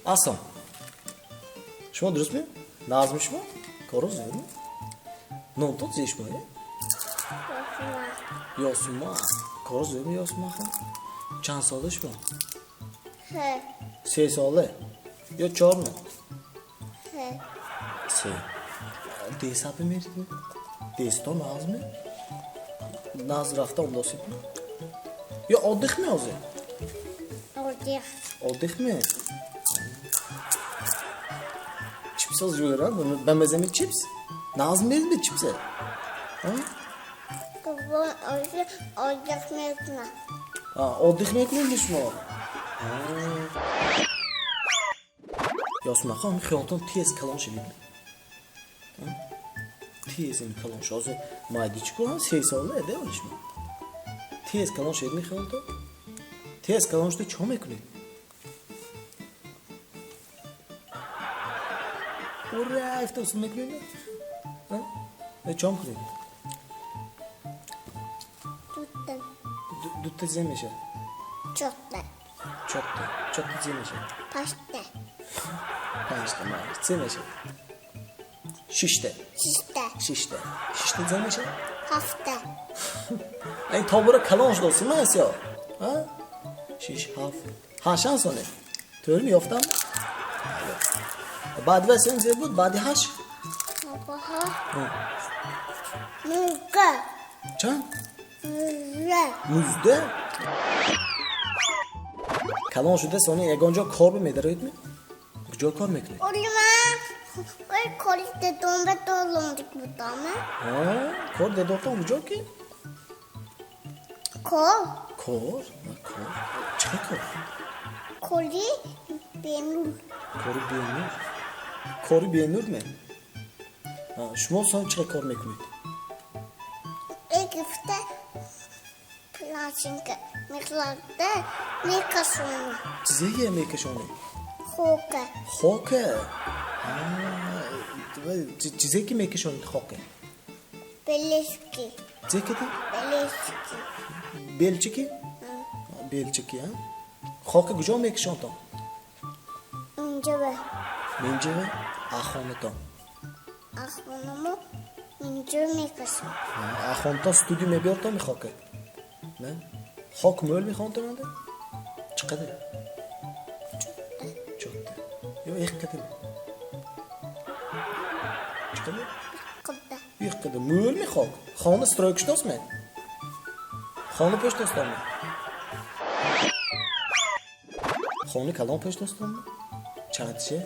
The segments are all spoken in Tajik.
Аслом. Шумо дуруст ме? Нағзми шумо? Коро зӯрми? Номтон зе шумо, е? Ёсума. Коро зӯрми Ёсумаха? Чанд сола шумо? 3 сола. Ё 4 ме? 3. Десапи меридми? Десто нағзми? Нағз рафта омдосидми? Ё отдых ме ҳозир? Отдых. Отдых ме? Чипс зӯра? Ба мазами чипс? Нағз меридми чипсе? Отдых мекунам. Отдых мекунед шумо? Ёсумахон, хиёлтон тез калон шавид. Тез ин калон шуд. Ҳозир майдичку 3 сола эде оли шумо. Тез калон шавид мехиёлтон? Тез калон шуда чо мекунед? Ура, ифтосун мекунед? Чо мекунед? Дута. Дута зе мешавад? Чорта. Чорта. Чорта зе мешавад? Панҷта. Панҷта, майли. Зе мешавад? Шишта. Шишта. Шишта. Шишта зе мешавад? Ҳафта. Ин тобура калон шудоси ман асё. 6, 7. Ҳашт соне. Тӯри меёфтам? Баъди ва сен зе буд? Баъди 8? 19. Чанд? 19. 19? Калон шуда сони ягон ҷо кор медароед ме? Куҷо кор мекунед? Оли ман ой кори дедом ба доломдик будам. Кор дедотон куҷо ки? Кор. Кор? Кор. Чӣ кор? Кори бенур. Кори бенур? Кори бенур ме? Шумо сон чӣ кор мекунед? Гифта плащинка мехлада мекашонам. Чизее мекашонед? Хока. Хока? Чизе ки мекашонед хока? Белешки. Зе киди? Белешки. Белчики? Белчики, а? Хока куҷо мекашонтон? Инҷава. Инҷава? Ахонатон? Ахонамо инҷо мекашам. Ахонатон студия мебиёртон мехока? Не? Хок мӯл мехонтонанда? Чӣ қадар? Чотта. Ё эқ қадар? Чӣ қадар? Қадар. Эқ қадар. Мӯл мехок? Хона стройка шудосме? Хона пеш достонме? Хона калон пеш достонме? Чандше?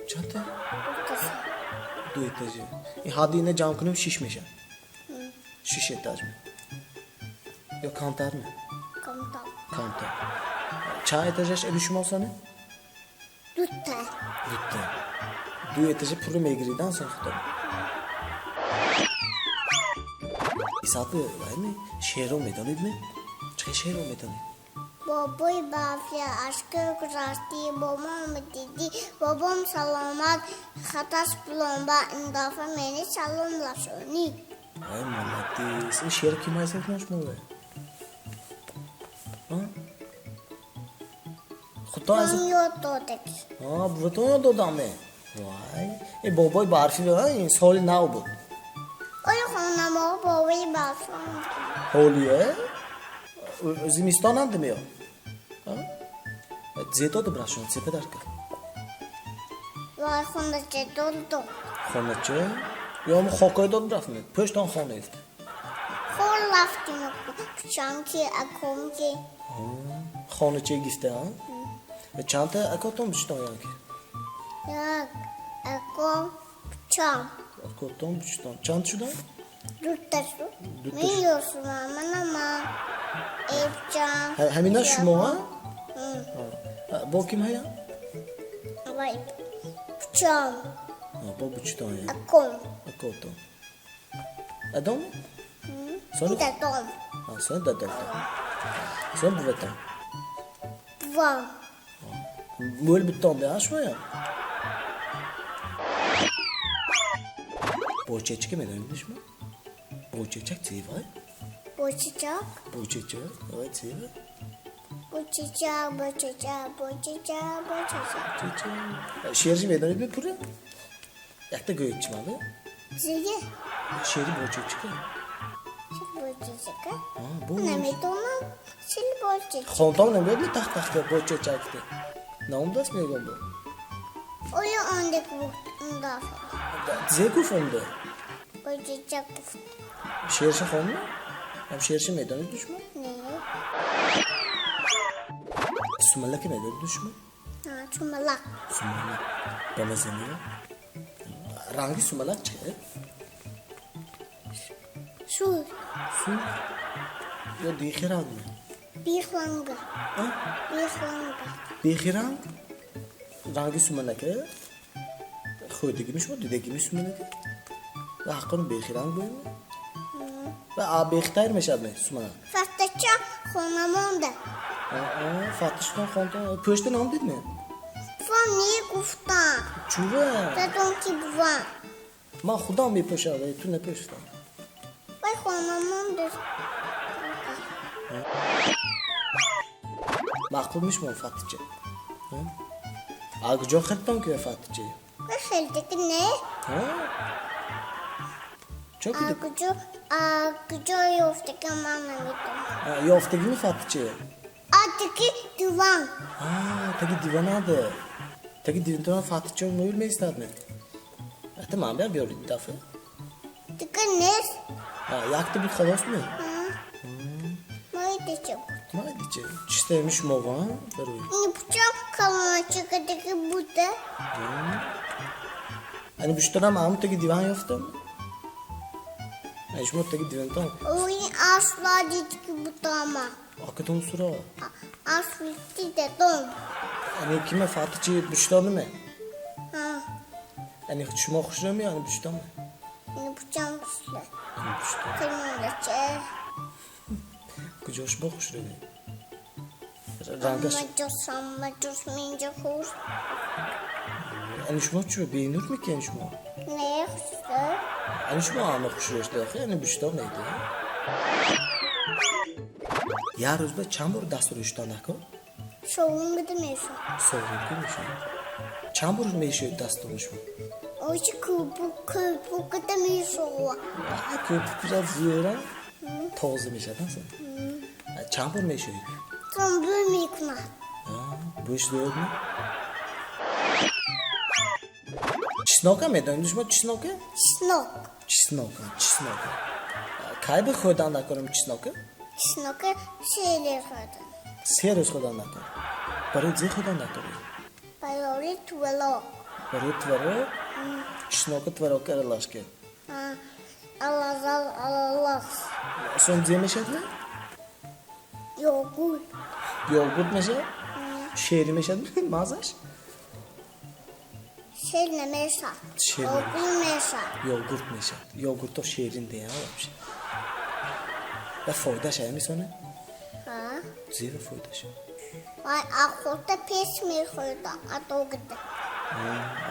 Чандта? 2 этаже. Ин ҳадди ина ҷамъ кунем 6 мешавад. 6 этаж ме? Ё камтар ме? Камтар. Камтар. Чанд этажаш эби шумо соне? Дута. Дута. 2 этажа пурра мегиридан сон худо. Исаат вайми шеърро медонед ме? Чӣ шеърро медонед? Бобои барфӣ ашки гузаштӣ, бобом дидӣ, бобом саломат, хаташ буломба, ин дафъа мени салом расонӣ. Ай, молодец. Ин шеър ки майсен кунаш мо? Худо аз ёд додагӣ. Буватон ёд додам ме? Вай, ин бобои барфӣ, ин соли нав буд. Ой, хонамо бобои барфӣ. Ҳолие? Зимистон ҳам меё? Зе доду брашон, зе падар кард? Вай, хонача доду. Хонача? Ё ҳам хокой дод рафт ме? Пӯштон хона ифт. Хор рафтим, пучамки, акомки. Хонача гифта, а? Чандта акотон бучтон янки? Як, аком, пучам. Акотон бучтон. Чанд шудан? Дута шуд. Мен ёсумам, манама. Эпчам. Ҳамина шумо, а? Бо ким ҳая? Вай, пучам. Бо бучтон, я. Аком. Акотон. Адом? Дадом. Сони дадотон. Сони буватон. Бувам. Мӯл бутон де, а шумоя? Бойчечка медонед шумо? Бойчечак зевай? Бойчечак? Бойчечак, вай зевай? Бочечак, бочечак, бочечак, бочечак. Шеърши медонед ми пурра? Якта гӯед чӣ мабе? Зиге? Шеъри бочечика. Бочечака? Намедонам. Шеъри бочечак. Хонтон намеёд ми тах тах бочечак гуфте? Наомдааст мегӯям бо? Оё ондек буд ундафа. Зе гуфт онда? Бочечак гуфт. Шеърша хондам? Ам шеърша медонед шумо? Не. Сумалака медонед шумо? Сумалак. Сумалак. Ба маза меояд? Ранги сумалак чӣ? Сур. Сур? Ё бехи ранг ме? Бехранга. Бехранга. Бехи ранг? Ранги сумалака? Хӯрдагими шумо, дидагими сумалака? Ва ҳаққони бехи ранг боем? Ва бехтайр мешавад ме сумалак? Фаттача хона монда. Фаттачатон хонтон пӯшта ном дид ме? Бувам не гуфтам. Чува? Дадом ки бувам. Ман худам мепӯшам, вале ту напӯшидам. Вай хона монда. Маъқул мешумон фаттача? А куҷо харидтон ки фаттача? Вай харидаки не? Чо киди? А куҷо ёфтаги ман намедонам. Ёфтагими фаттача? А таги диван. Таги диванада. Таги дивантона фаттача мӯйл меистад ме? Ата ман биям биёрид дафъа? Дига нест. Якта буд халос ме? Майдача буд. Майдача. Чистаеми шумо ва барои? Ини пучам калончака дига буда. Ани буштонам ам таги диван ёфтам? Ани шумо таги дивантон? Ои асла дидки бутама. Акатон сура? Асли дидатон. Ани киме фаттачи буштонаме? Ани шумо хушрӯ ани буштонме? Ини пучам хушрӯ. Ани буштон. Калонча. Куҷо шумо хушрӯед? Рангаш? Ҳама ҷош минҷо хуш. Ани шумо чӣ бенур мекунед шумо? Не, хушрӯ. Ани шумо ҳама хушрӯ шуда, охи ани буштон неда. Як рӯз ба чанд бор дастро шудан накун? Совун гида мешавад. Совун ки мешавад. Чанд бор мешавад дастон шумо? Очи кӯпук, кӯпук гида мешавад. Кӯпук гида зӯран тоза мешавад, асан? Чанд бор мешавед? Чун бӯй мекунад. Бӯйш зӯр ме? Чеснока медонед шумо чеснока? Чеснок. Чеснока, чеснока. Кай ба хӯрдан накунам чеснока? Чеснока се рӯз хӯрдан. Се рӯз хӯрдан накун. Барои зе хӯрдан накунӣ? Барои творог. Барои творог? Чеснока творог аралаш кард. Алазал алалас. Сон зе мешавад ме? Йогурт. Йогурт мешавад? Шери мешавад мазаш? Шер намешавад. Йогурт мешавад. Йогурт мешавад. Йогурто шерин дея вообще. Ва фоидааш ая мисоне? Зе ва фоидааш? Вай охота пеш мехӯрдам, адогда.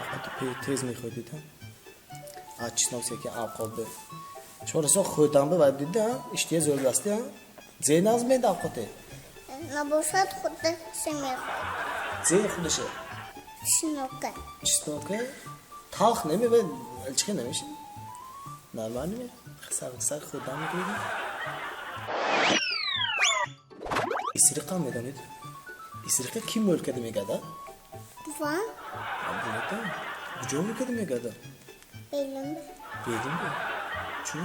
Охота тез мехӯрдид, а? Чеснок секи авқот бе. Шумо расо хӯрдан бе вай дида, иштия зӯр басти, а? Зе наз мед авқоте? Набошад худа се мехӯрд. Зе худаше? Чеснока. Чеснока? Талх неми вай чихе намеши? Нормал неми? Сар хӯрдан мекунед? Исриқа медонед? Исриқа ки мӯл карда мегардад? Бувам. Бувата? Куҷо мӯл карда мегардад? Белимбе. Белимбе? Чӣ?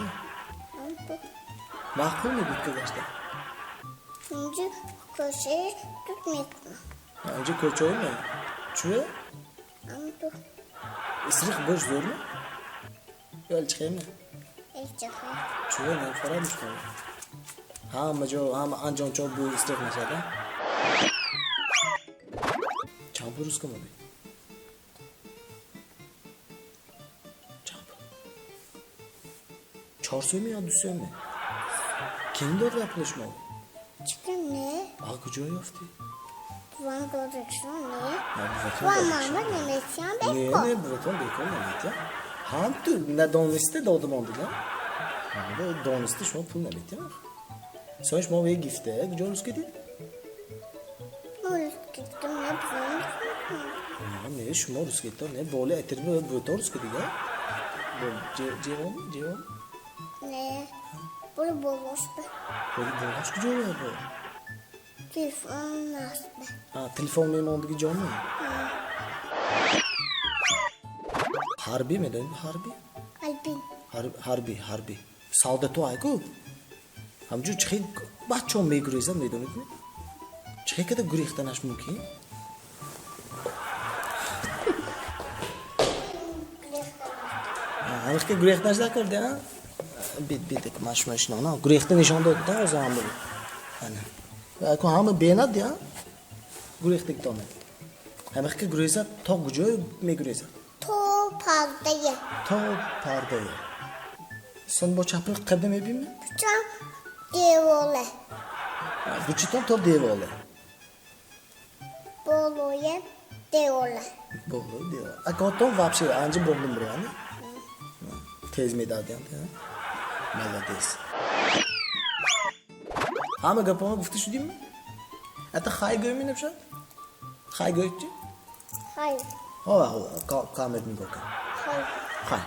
Маъқул мебуд ки гашта? Инҷо кӯчаи тут мекунам. Инҷо кӯчаи ме? Чӣ? Амту. Исриқ бош зӯр ме? Ё элчихе ме? Элчихе. Чӣ? Намефорад мушкал. Ҳама ҷо, ҳама анҷомчо бӯи исриқ мешавад, а? Чанд бор рӯз камодед? Чанд бор? 4 сӯми ё 2 сӯми? Ким дод ва пули шумо? Чика не. А куҷо ёфтӣ? Бувам додакшон не. Бувам мама наметиҳам бекор. Не, не, буватон бекор наметиҳам. Ҳам ту надониста додамон дидам. Дониста шумо пул наметиҳам. Сони шумо ве гифта куҷо рӯз кардед? Не, шумо русскито не, боли атирби бӯто русски дига. Ҷевон, ҷевон? Не, боли болошба. Боли болош куҷо бо? Телефон насба. А, телефон мемондиги ҷоми? Ҳарбӣ медонед, ҳарбӣ? Албин. Ҳарбӣ, ҳарбӣ. Солдато айку? Ҳамҷо чихел бачаҳо мегурезанд, медонед? Чихел када гурехтанаш мумкин? Ҳамихка гурехтанаш накарди, а? Бит, бит, ман шумо шинонам. Гурехта нишон дод, да, оза ҳама. Ана. Аку ҳама бенад, а? Гурехтагитона. Ҳамихка гурезад, то куҷо мегурезад? То пардая. То пардая. Сон бо чапи қабда мебинем? Бучам девола. Бучитон то девола. Болоя девола. Болоя девола. Акотон вообще анҷа бомбум бурани? Тез медадианд, молодец. Ҳама гапҳома гуфта шудим? Ата хай гӯй менабшад? Хай гӯй чи? Хай. Ҳова, ҳова, камер нигоҳ кун. Хай. Хай.